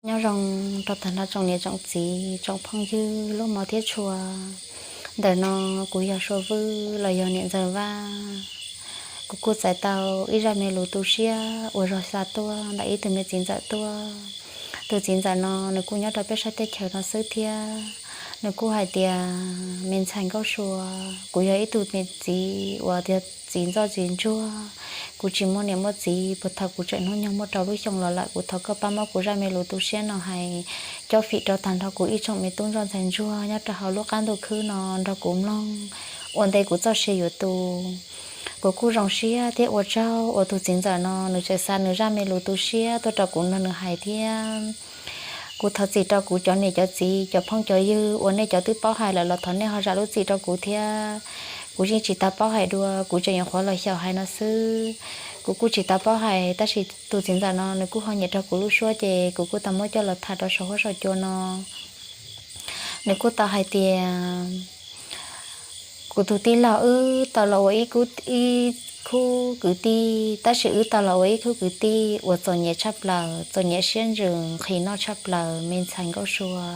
Nyob zoo rau tag nrho tsoom niam tsoom txiv tsoom phooj ywg lub hmov thiab tshua. Ntawm no kuv yog Sua Vwj los yog niam ntxawm Vaj. Kuv kuj txais tau ib zaj me lus tu siab uas zog xa tuaj ntawm ib tug me txiv ntxawm tuaj. Tus txiv ntxawm no nws kuj nyob rau peb sab teb chaws no xwb thiab. Nws kuj hais tias, me ntxhais Nkauj Sua, kuv yog ib tug me txiv uas yog txiv ntxawm txiv ntsuag. Kuv tsis muaj niam muaj txiv, puag thaum kuv tseem hnub nyoog muaj rau lub xyoo los lawm. Kuv thov koj pab muab kuv zaj me lus tu siab no hais cob fim rau tag nrho kuv ib tsoom me tub ntxawm ntxhais ntsuag nyob rau hauv lub qab ntuj khwb no nrog kuv mloog ua ntej kuv txoj sia yuav tu. Kuv kuj zoo siab thiab ua tsaug uas tus txiv ntxawm no nws tseem xa nws zaj me lus tu siab tuaj rau kuv nrog nws hais thiab. Kuv thov txim rau kuv cov niam cov txiv cov phooj cov ywg uas nej cov twb paub hais lawm los thov nej ho zam lub txim rau kuv thiab. Kuv yeej tsis tau paub hais dua, kuv tseem nyuam qhuav los xyaum hais no xwb. Kuv kuj tsis tau paub hais tab sis tus txiv ntxawm no nws kuj ho nyiam rau kuv lub suab ces kuv kuj tau muab coj los tham rau saum huab saum cua no. Nws kuj tau hais tias, kuv tus tij laug wb tau los ua ib khub kwv tij, tab sis wb tau los ua ib khub kwv tij uas txom nyem tshaj plaws, txom nyem siab ntsws nqhis noj tshaj plaws me ntxhais Nkauj Sua.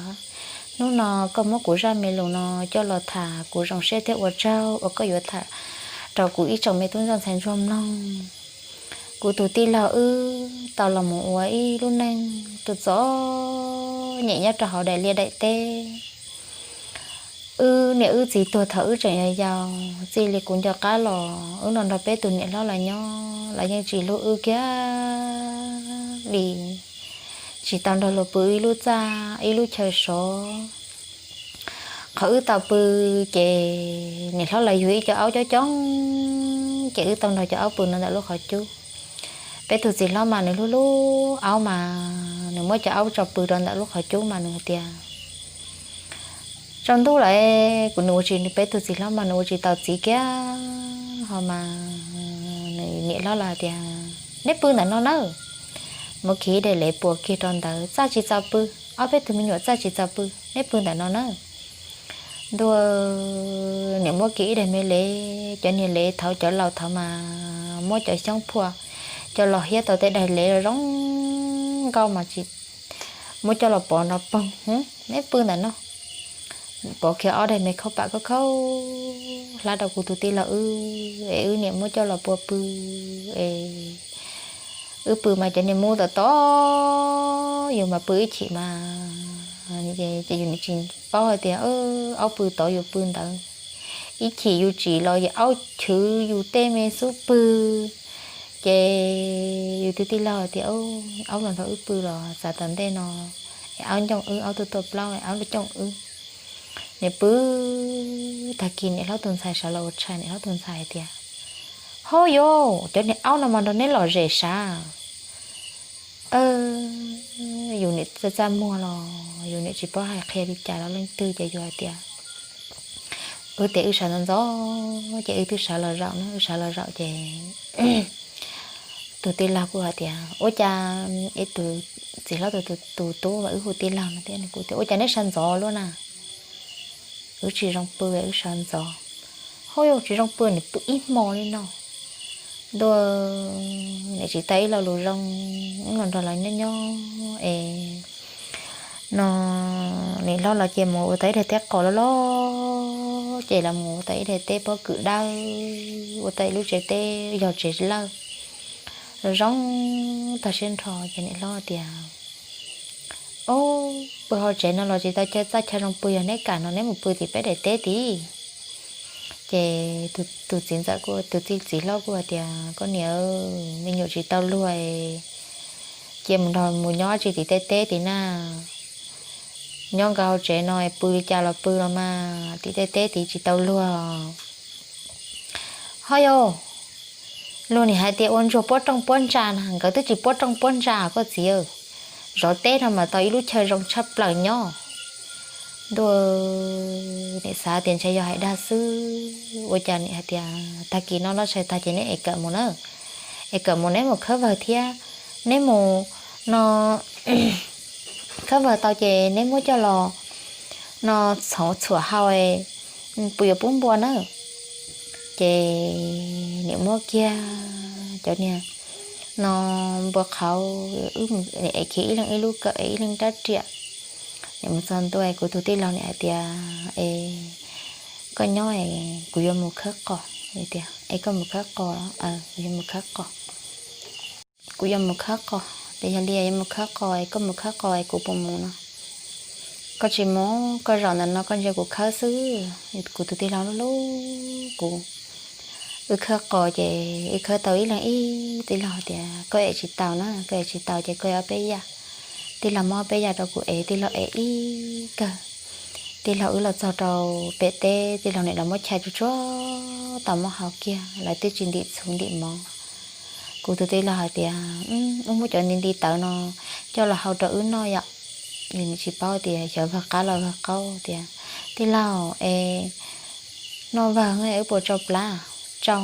Hnub no koj muab kuv zaj me lus no coj los tham, kuv zoo siab thiab ua tsaug uas koj yuav tham rau kuv ib tsoom me tub ntxawm ntxhais ntsuag mloog. Kuv tus tij laug wb tau los mus ua ib lub neej txom nyem nyob rau hauv daim liaj daim teb. Wb niam wb txiv tuag thaum wb tseem yau yau, txij li kuv nco qab los wb no nrog peb tus niam hlob los nyob, lawv yeej tsis hlub wb kiag li, tsis tau nrog luag pw ib lub txaj ib lub chaw sov. Qhov wb tau pw ces niam hlob lawv yug ib co aub coob coob, ces wb tau nrog cov aub pw no ntawm lub qhov cub. Peb tus txiv hlob mas nws hlub hlub aub mas nws muab cov aub tso pw rau ntawm lub qhov cub mas nws hais tias, tsaus ntuj lawm, kuv nws ua tsis, peb tus txiv hlob mas nws ua tsis tau txiv kiag ho mas nws niam hlob los hais tias, neb pw ntawm no nawb. Muab kiag ib daim lev puas kiag rau ntawd, txaj tsis txaus pw, ob peb tug me nyuam txaj tsis txaus pw, neb pw ntawm no nawb. Ntuj, niam muab kiag ib daim me lev, cov niag lev thaud cov laus thaud mas muab cov xyoob phua coj los hiab tau tej daim lev zoo nkauj mas tsis muab coj los pov nrov poog, neb pw ntawm no. Pov kiag ob daim me khaub pam khaub khaub hlab rau kuv tus tij laug wb es wb niam muab coj los pua pw es wb pw mas cov niag mub tom tom, yus mas pw ib chim mas, ces yus niam tsis paub hais tias aub pw tod yus pw ntawd. Ib chim yus tsim los aub chwv yus tej me xub pwg, ces yus tus tij laug hais tias, aub los nrog wb pw los xav tom ntej no es aub ncooj wb, aub tuaj tuaj plaub es aub los cooj wb. Niam pw, tag kis niam hlob tus ntxhais sawv los ua tshais, niam hlob tus ntxhais hais tias, hauj yauv, cov niag aub no mas nrog neb lom zem sav. Yus niam txaj txaj muag los yus niam tsis paub hais qhia li cas rau leej twg ces yus hais tias, wb tias wb sawv ntxov ntxov ces wb twb sawv los zaum na, wb sawv los zaum ces tus tij laug kuj hais tias, ua cas, tus txiv hlob tus, tus tub uas wb hu tij laug no thiab nws kuj tias, ua cas neb sawv ntxov luaj na? Wb tsis zoo pw, wb sawv ntxov. Hauj yauv, tsis zoo pw, nws pw ib hmo li no. Ntuj, niam tsis tau ib lo lus zoo, wb los nrog lawv nyob nyob es no, niam hlob los ces mus ua tau ib daim teb qaum loj loj, ces lawv mus ua tau ib daim teb pob kws dawb, ua tau ib lub tsev teb yog tsev lawj zoo tag siab nrho. Ces niam hlob tias, ob, pw hauv tsev no los tsis tau chaw txaj chaw zoo pw, yog neb kam no neb mus pw tim peb daim teb tid. Ces tus txiv ntxawm, tus txiv hlob kuj hais tias, koj niam, me nyuam tsis tau luag, cia mus nrog mus nyob tsis tim tej teb tid na. Nyob nkaus hauv tsev no pw li cas los pw los mas tim tej teb tid tsis tau luag. Hauj yauv, luag nim hais tias ua ntsuag puab rooj puab ntsa na, nkawd twb tsis puab rooj puab ntsa koj txiv. Zov teb no mas tau ib lub chaw zoo tshaj plaws nyob. Ntuj, niam xav tias ntshe yog hais dag xwb, ua cas niam hais tias, tag kis no loj tshais tag ces neb es kawm mus na, es kawm mus neb mus khawb vawg thiab, neb mus no khawb vawg tau ces neb muab coj los no txhoov txhuam hau, puas yuav pub npua na? Ces niam muab kiag cov niag no npua qhauv, wb mus es khiav ib leeg ib lub kawm es ib leeg rab riam. Nim mus txog ntua kuv tus tij laug nim hais tias, es koj nyob, kuv yuav mus khawb qos. Tias, es koj mus khawb qos? Kuv yuav mus khawb qos. Kuv yuav mus khawb qos. Tias, yog li yuav mus khawb qos es koj mus khawb qos es kuv puas mus no? Koj tsis mus, koj zaum ntawm no koj ntsia kuv khawb xwb. Kuv tus tij laug lub lub kuv, wb khawb qos ces wb khawb tau ib leeg ib, tij laug tias koj ev tsis tau na, koj ev tsis tau ces koj ev ob peb yam. Tij laug muab ob peb yam rau kuv ev, tij laug ev ib kawg. Tij laug wb los txog rau pem teb, tij laug nim los muab chais tsuag tsuag tau muab hau kiag, lawv twb tsis ntim txhuv ntim mov. Kuv tus tij laug hais tias, wb muab cov nti nti tawv no coj los hau rau wb noj yom. Nws tsis paub tias xyov vag qab los vag qaub tias, tij laug es noj vag wb puas tsau plab? Tsau,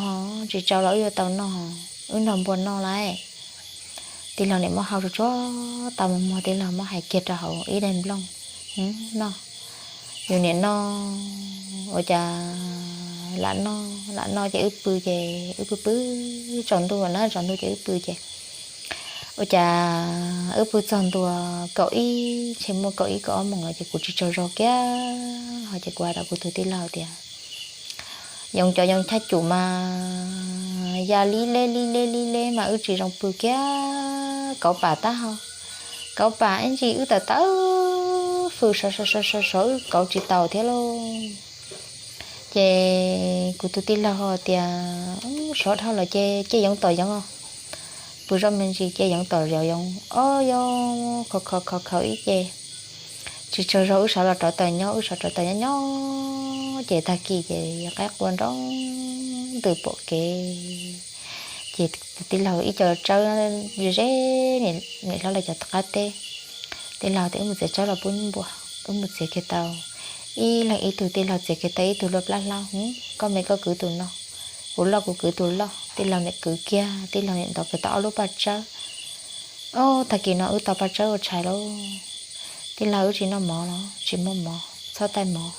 tsis tsau los wb yuav tau noj, wb nrog npua noj lawm. Tij laug nim muab hau tsuag tsuag tau mus muag, tij laug muab hais kiag rau hauv ib daim nplooj noj. Yus nim no ua cas lam noj lam noj ces wb pw ces wb pw pw tsaus ntuj na, tsaus ntuj ces wb pw ces ua cas wb pw txog ntua kaum ib, ntshe muaj kaum ib kaum ob moos lawm ces kuv tsis tsaug zog kiag ho ces kuv hais rau kuv tus tij laug tias, yoov cov yoov chaj cum mas ya li leb li leb li leb mas wb tsis zoo pw kiag, kauv pam tab ho, kauv pam ib ntsis wb tawm tawm fws sov sov sov sov wb kauv tsis taus thiab lauj. Ces kuv tus tij laug tias, sov dhau lawm ces cia yoov tom yoov os. Pw zoj me ntsis cia yoov tom yoov, ob yoov khov khov khov khov ib ce, tsis tsaug zog wb sawv los rov tawm nyob, wb sawv rov tawm nyob nyob ces tag kis ces qaib qua nroo ntws pom kev. Ces tus tij laug ib co tsawb ze, niam hlob lawv cov qab teb. Tij laug tias, wb mus txiav tsawb los pub npua, wb mus txiav kiag tau. Ib leeg ib tug, tij laug txiav kiag tau ib tug luaj plab hlaub. Koj me koj kwv tus no, kuv loj kuv kwv tus loj. Tij laug nim kwv kiag, tij laug nim ntov kiag tau ob lub paj tsawb. Ob, tag kis no wb tau paj tsawb ua tshais lauj. Tij laug wb tsis noj mov los tsis muaj mov, txhob taij mov.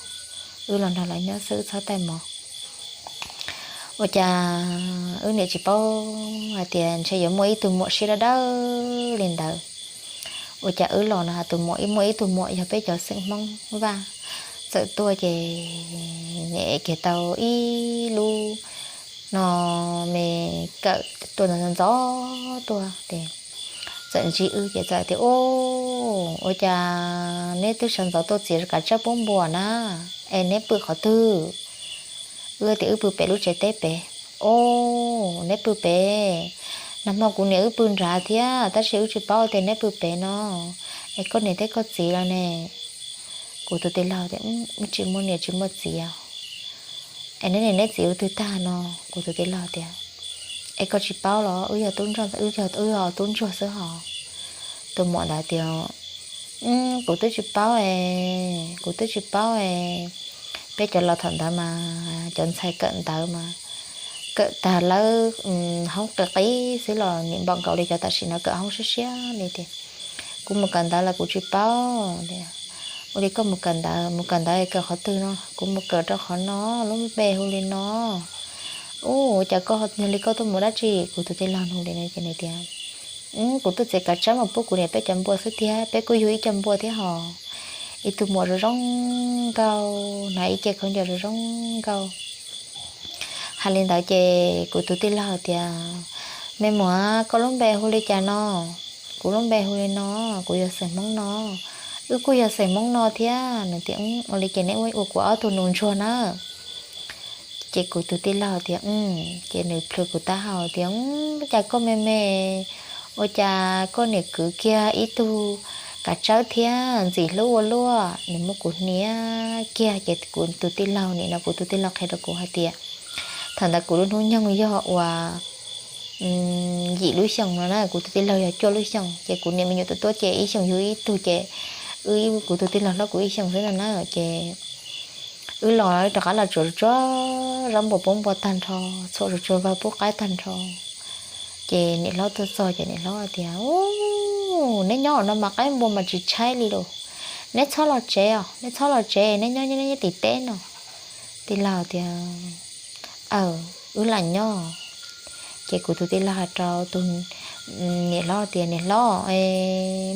Wb los nrog lawv nyob xwb wb txhob taij mov. Ua cas wb niam tsis paub hais tias ntshe yuav muaj ib tug muam siab dawb dawb li ntawd. Ua cas wb los no tus muam, muaj ib tug muam yog peb cov xeem Hmoob Vaj txawm tuaj ces nim kiag tau ib lub no me kawm tuaj ntxov ntxov tuaj ces txawm ntsib wb ces txawm tias, u, ua cas neb twb sawv ntxov tuaj txiav kav tsawb pub npua na, es neb pw qhov twg? Wb tias wb pw pem lub tsev teb pem. U, neb pw pem. Nag hmo kuv niam wb pw nrad thiab tab sis wb tsis paub tias neb pw pem no. Es koj niam thiab koj txiv los ne? Kuv tus tij laug tias, wb tsis muaj niam tsis muaj txiv. Es neb niam neb txiv ua twg tag no? Kuv tus tij laug tias, es koj tsis paub los wb yog tub ntsuag, wb yog tub ntsuag xwb hos. Tus muam ntawd tias, kuv twb tsis paub es, kuv twb tsis paub es. Peb cov laus thaum ntawd mas cov ntxhais kawm ntawv mas kawm tag lawv hoob qis qis xwb los nim npaum nkaus li cov tam sim no kawm hoob siab siab li tias, kuv mus kawm ntawv los kuv tsis paub. Ua li koj mus kawm ntawv, mus kawm ntawv kawm qhov twg no? Kuv mus kawm rau qhov no, lub npe hu li no. U, ua cas koj, yog li koj tuaj mus dab tsi? Kuv tus tij laug nug li no ces nws tias, kuv tuaj txiav kav tsawb mas pub kuv niam peb cov npua xwb tiag, peb kuj yug ib co npua thiab hos. Ib tug muam zoo zoo nkauj, hnav ib ce khaub ncaws zoo zoo nkauj. Hais li ntawd ces kuv tus tij laug tias, me muam, koj lub npe hu li cas no? Kuv lub npe hu li no, kuv yog xeem Hmoob no. Wb kuj yog xeem Hmoob no thiab. Nws tias, ua li ces neb ua kuv ob tug nus ntsuag na. Ces kuv tus tij laug tias, ces nws plhws kuv taub hau tias, ua cas koj me me, ua cas koj niam kwv kiag ib tug kav tsawb thiab ntxim hlub ua luaj? Nws muab kuv hnia kiag ces kuv tus tij laug, nim no kuv tus tij laug qhia rau kuv hais tias, thaum ntawd kuv lub hnub nyoog yog uas yim lub xyoos no na, kuv tus tij laug yog cuaj lub xyoos, ces kuv niam me nyuam tuaj tuaj ces ib xyoos yug ib tug ces wb, kuv tus tij laug hlob kuv ib xyoos xwb no na. Ces wb los rov qab los tsuas tsuag zaub npua pub npua tag nrho, txhuam tsuas tsuag vag pub qaib tag nrho. Ces niam hlob tuaj txog ces niam hlob tias, u, neb nyob no mas qaib npua mas tsis tshaib li los, neb txhob los tsev os, neb txhob los tsev, neb nyob neb nyob tim teb no. Tij laug tias, aw, wb lam nyob. Ces kuv tus tij laug hais rau tus niam hlob tias, Niam hlob,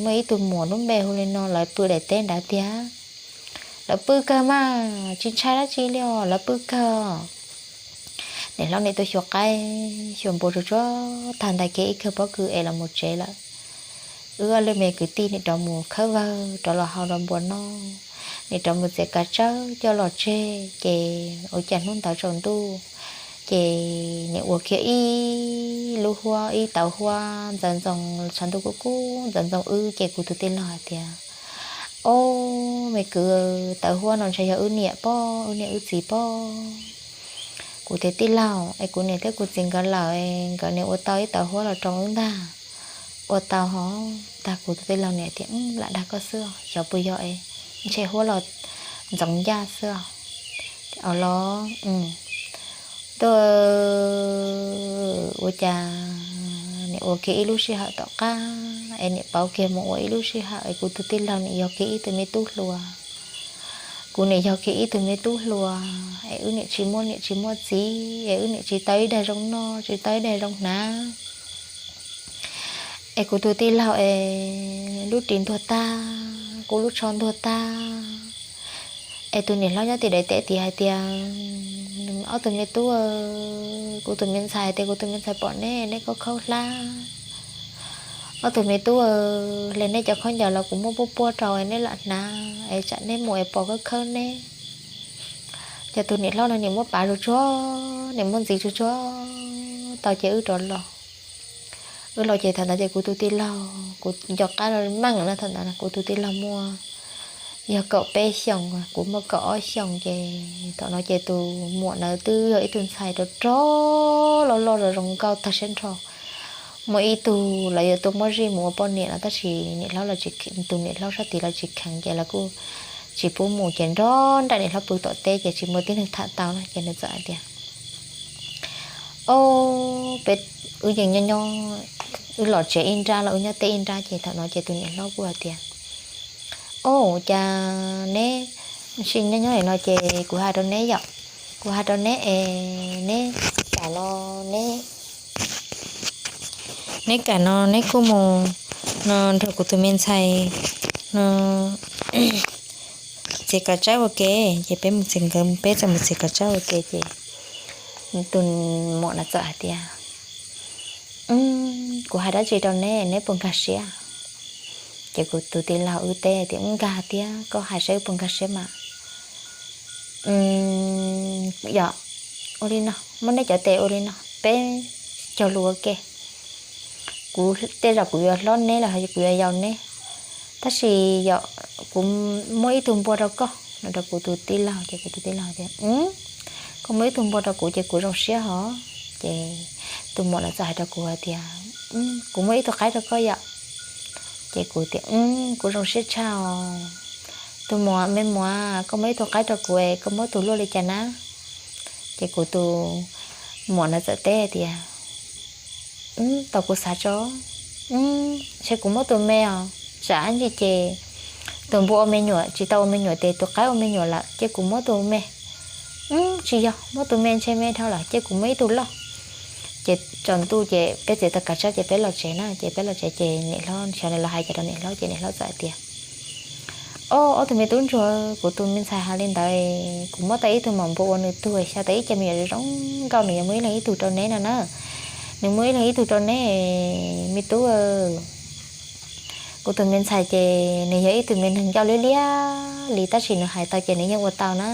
muaj ib tug muam lub npe hu li no, lawv pw daim teb nrad tiag. Lawv pw kawg mas, tsis ntshai dab tsi li os, lawv pw kawg. Niam hlob nim tuaj xyuas qaib xyuas npua tsuag tsuag tag ntais kiag ib kawg pob kws es los mus tsev lawm. Wb ob leeg me kwv tij nim rov mus khawb vawg rov los hau rau npua noj, nim rov mus txiav kav tsawb coj los tseg ces ua cas hnub ntawd tsaus ntuj ces nim ua kiag ib lub huab, ib tauv huab ntxoov ntxoo, tshav ntuj kub kub ntxoov ntxoo wb ces kuv tus tij laug hais tias, Ob, me kwv, tauv huab no ntshe yog wb niam pob, wb niam wb txiv pob. Kuv tias, Tij laug, es kuv niam thiab kuv txiv nkawd lawm, nkawd nim ua tau ib tauv huab los rau wb ntag. Ua tau hov. Tag kuv tus tij laug niam tias, Lam dag koj xwb, xyov puas yog es ntshe huab los ntxoov ncaj xwb os. Au los, tuaj ua cas nim ua kiag ib lub sij hawm tom qab es nim pauv kiag mus ua ib lub sij hawm es kuv tus tij laug nim yog kiag ib tug me tub hluas. Kuv nim yog kiag ib tug me tub hluas es wb nim tsis muaj niam tsis muaj txiv es wb nim tsis tau ib daig zoo noj tsis tau ib daig zoo hnav. Es kuv tus tij laug es lub ris ntuag tag, kuv lub tsho ntuag tag. Es tus niam hlob nyob tim daim teb tid hais tias, Ob tug me tub, kuv tus me ntxhais tias kuv tus me ntxhais pom neb, neb khaub khaub hlab. Ob tug me tub, hle neb cov khaub ncaws los kuv muab puab puab rau neb lam hnav es tsam neb mus es pom khawb khawb neb. Ces tus niam hlob no nim muab pav tsuag tsuag, nim muab ntxiv tsuag tsuag tau ces wb rov los. Wb los ces thaum ntawd ces kuv tus tij laug, kuv nco qab meej na, thaum ntawd kuv tus tij laug muaj yog kaum peb xyoos, kuv muaj kaum ob xyoos ces thaum no ces tus muam ntawd twb yog ib tug ntxhais rog rog loj loj zoo zoo nkauj tag siab nrho. Muaj ib tug lawv yuav tuaj muab zij mus ua poj niam no tab sis niam hlob los, tus niam hlob sab tid los tsis kheev ces lawv kuj tsis pub mus ces nrog nraim niam hlob pw tom teb ces tsis muaj tib neeg tham tau no ces nws txawm hais tias, Ob, peb, wb yeej nyob nyob, wb los tsev ib nrab los wb nyob teb ib nrab ces thaum no ces tus niam hlob kuj hais tias, Ob, cas neb sim nyob nyob li no ces kuv hais rau neb yom, kuv hais rau neb es neb kam no, neb, neb kam no neb kuj mus no nrog kuv tus me ntxhais no txiav kav tsawb ua ke. Ces peb mus txiav, nkawd peb txawm mus txiav kav tsawb ua ke ces tus muam no txawm hais tias, Kuv hais dab tsi rau neb, neb puas nkag siab? Ces kuv tus tij laug wb teb tias, Wb nkag tiag, koj hais saib wb puas nkag siab mas. Yog, ua li no, muab neb cov tes ua li no, peb cog lus ua ke. Kuv tej zaum kuv yuav hlob neb los kuv yuav yau neb, tab sis yog kuv muab ib tug npua rau koj no rau kuv tus tij laug ces kuv tus tij laug tias, Koj muab ib tug npua rau kuv ces kuv zoo siab hos. Ces tus muam no txawm hais rau kuv hais tias, Kuv muab ib tug qaib rau koj yom. Ces kuv tias, Kuv zoo siab tshaj os. Tus muam, me muam, koj muab ib tug qaib rau kuv es koj muab tus luaj li cas na? Ces kuv tus muam no txawm teb tias, Tau kuv xav tso, ntshe kuv muab tus me os, tsam ntsis ces tus npua ua me nyuam tsis tau ua me nyuam ces tus qaib ua me nyuam lawm ces kuv muab tus me. Tsis yog, muab tus me ntshe me dhau lawm ces kuv muab ib tug loj. Ces tsaus ntuj ces peb txiav tau kav tsawb ces peb los tsev na, ces peb los tsev ces niam hlob xyov nws los hais cas rau niam hlob ces niam hlob txawm hais tias, Ob, ob tug me tub ntsuag, kuv tus me ntxhais hais li ntawd, kuv muab tau ib tug maum npua ua nws tug, xya tau ib ce me nyuam zoo nkauj, nws yuav muaj ib leeg ib tug rau neb no na. Nws muaj ib leeg ib tug rau neb, me tub. Kuv tus me ntxhais ces nws yog ib tug me neeg ncauj liab liab li tab sis nws hais tau ces nws yeej ua tau na.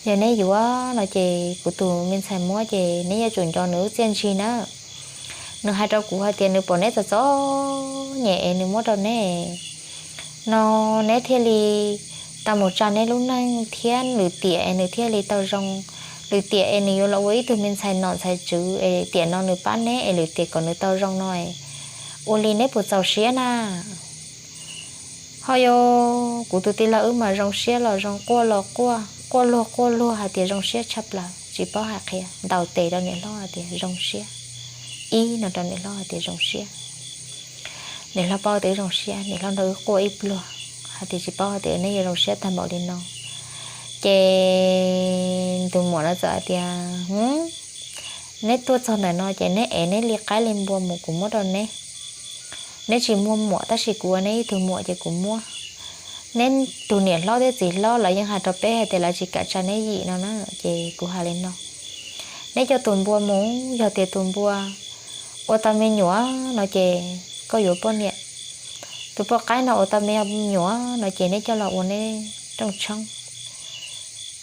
Yog neb yuav no ces kuv tus me ntxhais muab ces neb yuav tsum nco nws lub txiaj ntsig na. Nws hais rau kuv hais tias nws pom neb txom txom nyem es nws muab rau neb no, neb thiaj li tau mus tsa neb lub neej thiab lwm tiam es nws thiaj li tau zoo. Lwm tiam es nws yuav los ua ib tug me ntxhais nom ntxhais tswv es tiam no nws pab neb es lwm tiam kom nws tau zoo no, ua li neb puas txaus siab na? Ho yog kuv tus tij laug wb mas zoo siab los zoo quaj los quaj, quaj luag quaj luag hais tias zoo siab tshaj plaws, tsis paub hais qhia, ntaus tes rau niam hlob hais tias zoo siab, ib no rau niam hlob hais tias zoo siab. Niam hlob paub tias wb zoo siab, niam hlob nrog wb quaj ib pluag hais tias tsis paub hais tias neb yuav zoo siab tag npaum li no. Ces tus muam no txawm hais tias, Neb tuaj txog ntawm no ces neb ev neb li qaib li npua mus kuv muab rau neb. Neb tsis muaj muam tab sis kuv ua neb ib tug muam ces kuv muab. Neb tus niam hlob thiab txiv hlob lawv yeej hais rau peb hais tias lawv tsis kam tsa neb yim no na, ces kuv hais li no. Neb coj tus npua mus, yog tias tus npua ua tau me nyuam no ces koj yuav poj niam. Tus poj qaib no ua tau me nyuam no ces neb coj los ua neb rooj tshoob.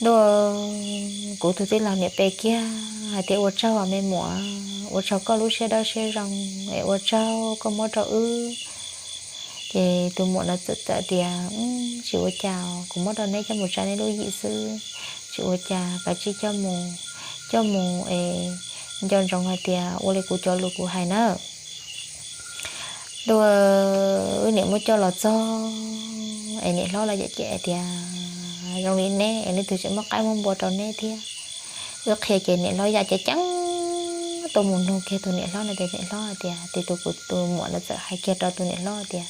Ntuj, kuv tus tij laug niam pe kiag hais tias ua tsaug me muam, ua tsaug koj lub siab dawb siab zoo es ua tsaug koj muab rau wb. Ces tus muam no txawm tias, tsis ua cas, kuv muab rau neb coj mus tsa neb lub yim xwb, tsis ua cas, kav tsij coj mus, coj mus es nco ntsoov hais tias ua li kuv cov lus kuv hais na. Ntuj, wb niam muab coj los txog es niam hlob lawv cem cem tias zoo li neb es leej twg tseem muab qaib muab npua rau neb thiab. Wb qhia ces niam hlob yam ceev ceev tuaj mus nug kiag tus niam hlob no ces niam hlob hais tias, tus, tus muam no txawm hais kiag rau tus niam hlob tias,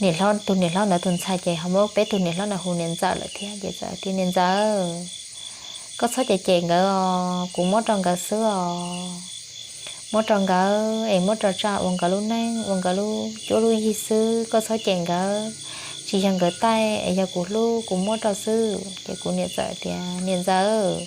niam hlob, tus niam hlob ntawd tus ntxhais ces ho muab peb tus niam hlob ntawd hu niam ntxawm lawm thiab ces txawm tias niam ntxawm, koj txhob cem cem nkawd os, kuv muab rau nkawd xwb os. Muab rau nkawd es muab rau tsa ua nkawd lub neej ua nkawd lub cuab lub yig xwb, koj txhob cem nkawd. Tsis yog nkawd taij es yog kuv hlub kuv muab rau xwb. Ces kuv niam txawm tias niam ntxawm,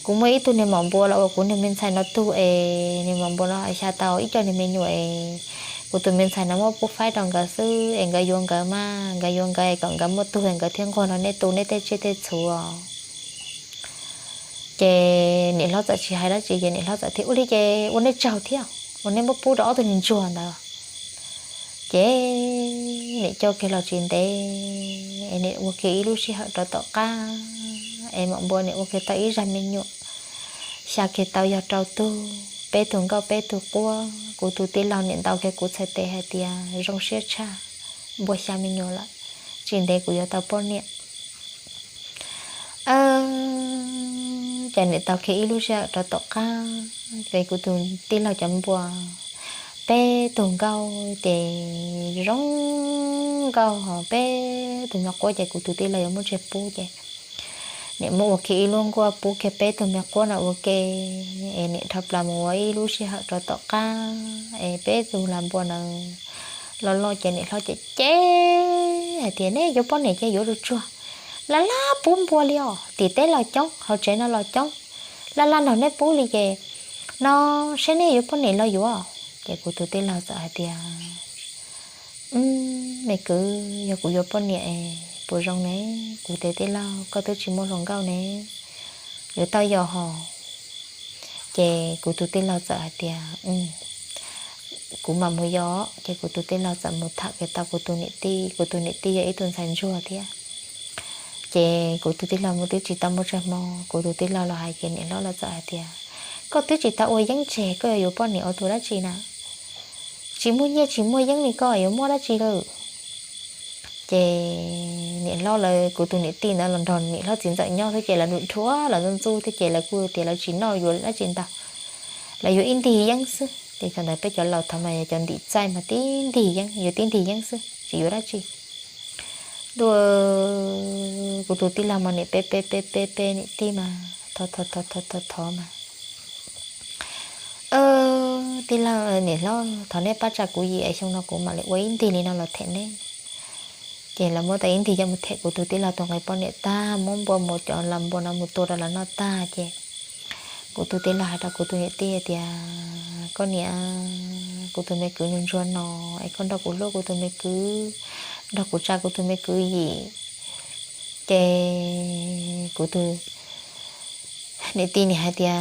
kuv muaj ib tug niag maum npua los ua kuv niag me ntxhais no tug es niag maum npua no xya tau ib co niag me nyuam es kuv tus me ntxhais no muab pub faib rau nkawd xwb es nkawd yuav nkawd mas nkawd yuav nkawd es kom nkawd muaj tug es nkawd thiaj nquag rau nej tu nej tej tsiaj tej txhu. Ces niam hlob txawm tsis hais dab tsi ces niam hlob txawm tias ua li ces ua nej tsaug thiab, ua nej muab pub rau ob tug niag ntsuag ntawd. Ces niam coj kiag los tsis ntev es niam ua kiag ib lub sij hawm rau tom qab es maum npua niam ua kiag tau ib zag me nyuam, xya kiag tau yog rau tug, peb tug nkauj peb tug quab. Kuv tus tij laug niam ntaus kiag kuv txhais tes hais tias zoo siab tshaj, npua xya me nyuam lawm, tsis ntev kuv yuav tau poj niam. Ces niam tau kiag ib lub sij hawm rau tom qab ces kuv tus tij laug cov npua, peb tug nkauj ces zoo nkauj, ho peb tug me quab ces kuv tus tij laug yuav muab tseg pub ces niam muab ua kiag ib lub nkuaj pub kiag peb tug me quab no ua ke. Es niam dhau plaws mus ua ib lub sij hawm rau tom qab es peb tug lag npua na loj loj ces niam hlob cem cem hais tias nej yuav poj niam ces yuav tsuag tsuag, laj laj pub npua li os, tim teb los coob hauv tsev no los coob, laj laj nrog neb pub li ces no seb neb yuav poj niam los yuav. Ces kuv tus tij laug txawm hais tias me kwv, yog kuv yuav poj niam es puas zoo ne? Kuv tes tij laug koj twb tsis muaj hluas nkauj ne, yuav tau yos hos. Ces kuv tus tij laug txawm hais tias kuv mam mus yos. Ces kuv tus tij laug txawm mus tham kiag tau kuv tus niam tij, kuv tus niam tij yog ib tug ntxhais ntsuag thiab. Ces kuv tus tij laug mus twb tsis tau muaj tsawg hmo, kuv tus tij laug los hais ces niam hlob los txawm hais tias koj twb tsis tau ua yeeb tseg koj yuav yuav poj niam ua tus dab tsi na? Tsis muaj nyiaj tsis muaj yeeb li koj yuav muaj dab tsi lawm? Ces niam hlob lawv, kuv tus niam tij ntawd los nrog niam hlob txiv ntxawm nyob thiab ces lawv num rhuav lawv ntxub ntxub thiab ces lawv kuj tias lawv tsis noj yuav dab tsi ntau, lawv yuav ib ntig yeeb xwb. Ces thaum ntawd peb cov laus thaud mas yog cov ntim txaij mas tib ntig yeeb, yuav tib ntig yeeb xwb tsis yuav dab tsi. Ntuj, kuv tus tij laug mas niam pe pe pe pe pe niam tij mas thov thov thov thov thov mas tij laug niam hlob thov neb pab tsa kuv yim es xyoo no kuv mam li ua ib ntig li no los them neb. Ces lawv muab tau ib ntig coj mus them kuv tus tij laug tus nqi poj niam tag, muab npua mus cov las npua no mus tua rau lawv noj tag ces kuv tus tij laug hais rau kuv tus niam tij tias koj niam, kuv tus me kwv nws ntsuag no es koj nrog kuv hlub kuv tus me kwv, nrog kuv tsa kuv tus me kwv yim. Ces kuv tus niam tij nim hais tias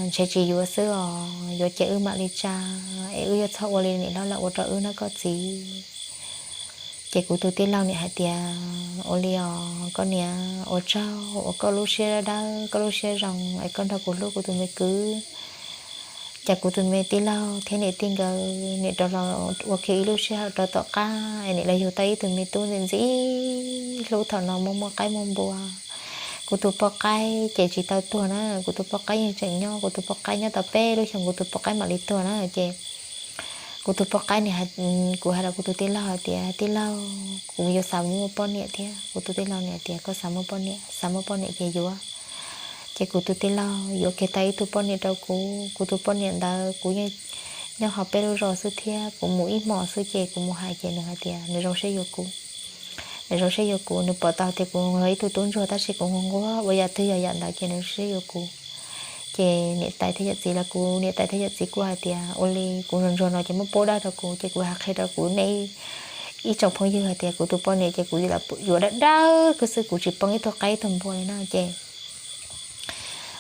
ntshe tsis yuav xwb os, yuav ces wb mam li tsa, es wb yuav txhob ua li niam hlob lawv ua rau wb na koj txiv. Ces kuv tus tij laug nim hais tias ua li os koj niam, ua tsaug uas koj lub siab dawb koj lub siab zoo es koj nrog kuv hlub kuv tus me kwv. Ces kuv tus me tij laug thiab niam tij nkawd nim rov los ua kiag ib lub sij hawm rau tom qab es nim los yug tau ib tug me tub ntxim ntxim hlub thaum no muaj muaj qaib muaj npua. Kuv tus poj qaib ces tsis tau tuag na, kuv tus poj qaib yeej tseem nyob, kuv tus poj qaib nyob tau peb lub xyoo kuv tus poj qaib mam li tuag na ces kuv tus poj qaib nim, kuv hais rau kuv tus tij laug hais tias tij laug, kuv yuav xav muaj poj niam thiab. Kuv tus tij laug nim hais tias koj xav muaj poj niam, xav muaj poj niam ces yuav. Ces kuv tus tij laug yuav kiag tau ib tug poj niam rau kuv. Kuv tus poj niam ntawd kuv yeej nyob hauv peb lub zos xwb thiab kuv mus ib hmos xwb ces kuv mus hais ces nws hais tias nws zoo siab yuav kuv, nws zoo siab yuav kuv, nws pom tau tias kuv yog ib tug tub ntsuag tab sis kuv nquag nquag ua yam twg yog yam ntawd ces nws zoo siab yuav kuv. Ces niam tais thiab yawm txiv los kuv niam tais thiab yawm txiv kuj hais tias ua li kuv ntsuag ntsuag no ces muab pub dab rau kuv ces kuv hais qhia rau kuv nej ib tsoom phooj ywg hais tias kuv tus poj niam ces kuv yuav dawb dawb kawg xwb, kuv tsis poob ib tug qaib ib tug npua li no ces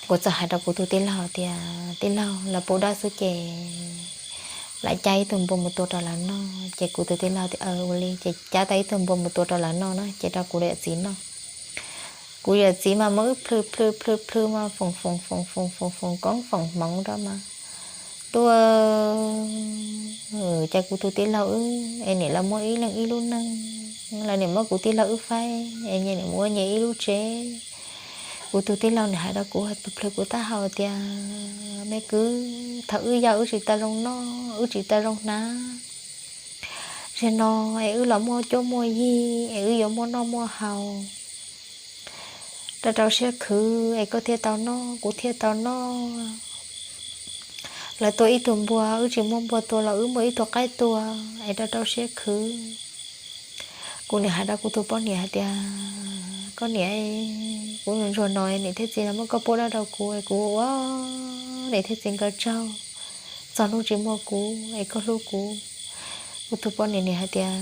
kuv txawm hais rau kuv tus tij laug tias tij laug, lawv pub dab xwb ces lawv cab ib tug npua mus tua rau lawv noj. Ces kuv tus tij laug tias ua li ces cab tau ib tug npua mus tua rau lawv noj na ces rau kuv yawm txiv noj. Kuv yawm txiv mas muab wb plhw plhw plhw plhw mas foom foom foom foom foom foom koob foom hmoov rau mas tuaj, cas kuv tus tij laug wb es niam lawv muaj ib leeg ib lub neej, lawv niam muab kuv tij laug wb faib es nyias niam mus ua nyias ib lub tsev. Kuv tus tij laug nws hais rau kuv plhws kuv taub hau tias me kwv, thaum wb yau wb tsis tau zoo noj wb tsis tau zoo hnav, zaum no es wb los muaj cuab muaj yig es wb yuav muaj noj muaj haus, rau rau siab khwv es koj thiaj tau noj kuv thiaj tau noj. Lawv tua ib tug npua wb tsis muaj npua tua los wb muaj ib tug qaib tua es rau rau siab khwv. Kuv niam hais rau kuv tus poj niam hais tias koj niam, kuv ntsuag ntsuag no niam thiab txiv lawv muab koj pub dab rau kuv es kuv ua niam thiab txiv nkawd tsaug txog hnub tsis muaj kuv es koj hlub kuv. Kuv tus poj niam niam hais tias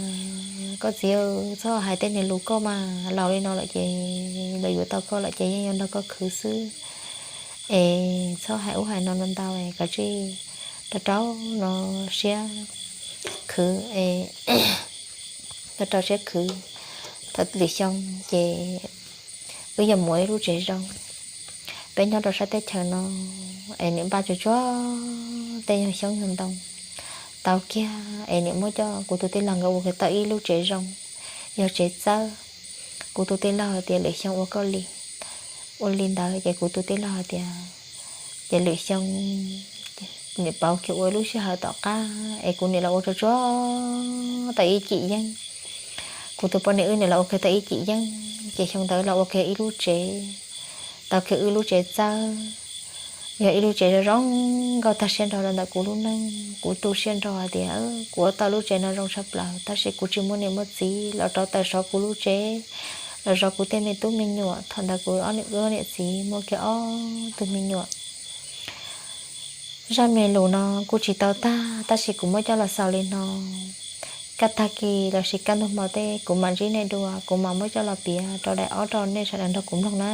koj txiv, txhob hais tej niag lus, koj mas laus li no lawm ces lawv yuav tau koj lawm ces yeej yuav nrog koj khwv xwb es txhob hais ub hais no ntau ntau es kav tsij rau rau no siab khwv es rau rau siab khwv. Thaum lwm xyoo ces wb yuav mus ib lub tsev zoo. Peb nyob rau sab teb chaws no es niam npaj tsuag tsuag tej yog xyoob yog ntoo tau kiag es niam muab coj kuv tus tij laug nkawd ua kiag tau ib lub tsev zoo, yog tsev txawb. Kuv tus tij laug hais tias lwm xyoo ua koj li. Ua li ntawd ces kuv tus tij laug hais tias ces lwm xyoo niam pauv kiag ua lub sij hawm tom qab es kuv niam los ua tsuag tsuag tau ib cim yeeb. Kuv tus poj niam wb niam los ua kiag tau ib cim yeeb ces xyoo ntawd los ua kiag ib lub tsev, tau kiag wb lub tsev txawb, yog ib lub tsev zoo zoo nkauj tag siab nrho rau ntawm kuv lub neej. Kuv tu siab nrho hais tias kuv ua tau lub tsev no zoo tshaj plaws tab sis kuv tsis muaj niam muaj txiv los rau taws sov kuv lub tsev, los zov kuv tej me tub me nyuam. Thaum ntawd kuv ob niam txiv muaj kiag ob tug me nyuam. Zaj me lus no kuj tsis tau tag tab sis kuv muab coj los xaus li no. Kaj tag kis lossis kaj ntug hmo tej kuv mam ntsib nej dua, kuv mam muab coj los piav rau daim ob rau nej sawv daws nrog kuv mloog na.